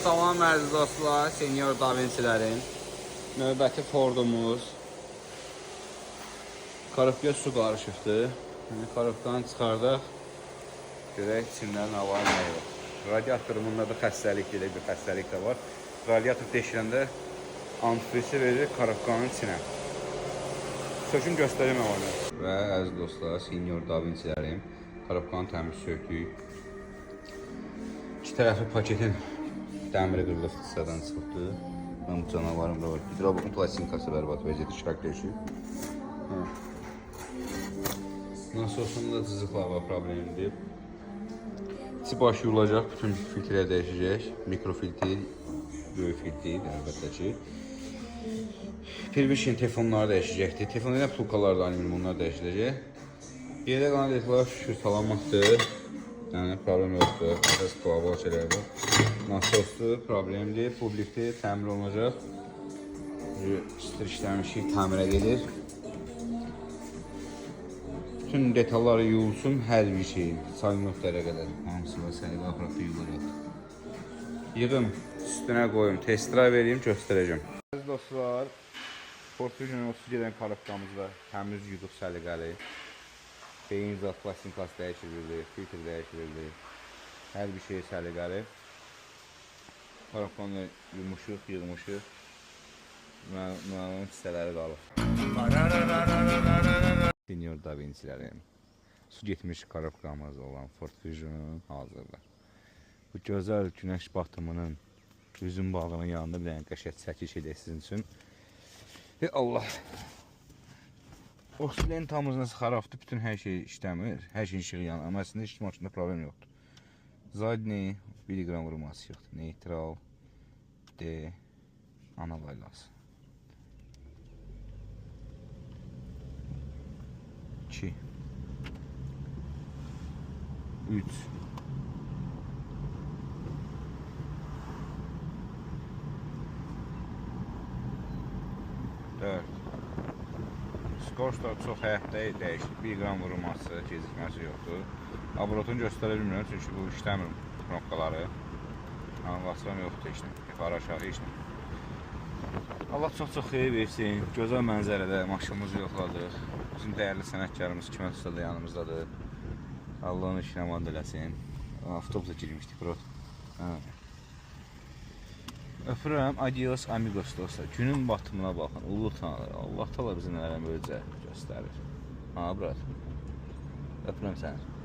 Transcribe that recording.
Salam əziz dostlar, Senior Da Vincilərin növbəti Fordumuz korobkaya su qarışıbdır. Yəni korobkanı çıxardaq. Görək içində nə var, nə yox. Radiatorumunda da xəstəlik, elə bir xəstəlik də var. Radiator deşiləndə antifrizi verir korobkanın içinə. Söküm göstərim nə var. Və əziz dostlar, Senior Da Vincilərin korobkanı təmiz söktük. İki tərəfli paketin dəmiri qırılıb hissədən çıxıbdır. Mən bu canavarım da var. Hidrobokun plastinkası bərbad vəziyyətdə şırak deşib. Hə. Nasosunda cızıqlar var, problemdir. İçi başı yuyulacaq, bütün filtrə dəyişəcək. Mikrofiltr, böyük filtr əlbəttə ki. Pervishin telefonları dəyişəcəkdir. Telefon ilə plugkalar da alüminium onlar dəyişiləcək. Yerdə qalan detallar şükür salamatdır. Yəni problem yoxdur. Əsas qlobal şeylər var. Nasosdur, problemdir, publikdir, təmir olunacaq. Stir işləmişik, təmirə gedir. Bütün detalları yuyulsun, hər bir şeyin. Sayın nöqtələrə qədər. Hamısı var, səliqə aparatda yuyulacaq. Yığım, üstünə qoyum, test drive vereyim, göstərəcəm. Əziz dostlar, Ford Fusion 30 gedən korobkamızda təmiz yuduq səliqəli. Beyin zat plastinkası dəyişildi, filtr dəyişildi. Hər bir şey səliqəli. Korobkanı yumuşuq, yığmışıq. Müəllim hissələri qalıb. Senior Da Vincilərin su getmiş korobkamız olan Ford Fusion hazırdır. Bu gözəl günəş batımının üzüm bağının yanında bir dənə qəşəng çəkiş edək sizin üçün. Ey Allah! Oksigen tamız nəsə xarabdır, bütün hər şey işləmir. Hər şeyin işığı yanır. Amma əslində heç maşında problem yoxdur. Zadni 1 qram vurması yoxdur. Neytral D ana laylası. 2 3 4 Skorçlar çox həyatda dəyişir. 1 qram vurulması, gecikməsi yoxdur. Abrotunu göstərə bilmirəm, çünki bu işləmir knopkaları. Naviqasiyon yoxdur heç nə. Yuxarı aşağı heç nə. Allah çox-çox xeyir versin. Gözəl mənzərədə maşınımızı yoxladıq. Bizim dəyərli sənətkarımız Kimət Usta da yanımızdadır. Allah onun işinə aman eləsin. Avtobusa girmişdik, bro. Hə. Öpürəm. Adios amigos dostlar. Günün batımına baxın. Ulu Tanrı. Allah təala bizə nələrə möcüzə göstərir. Ha, brat. Öpürəm səni.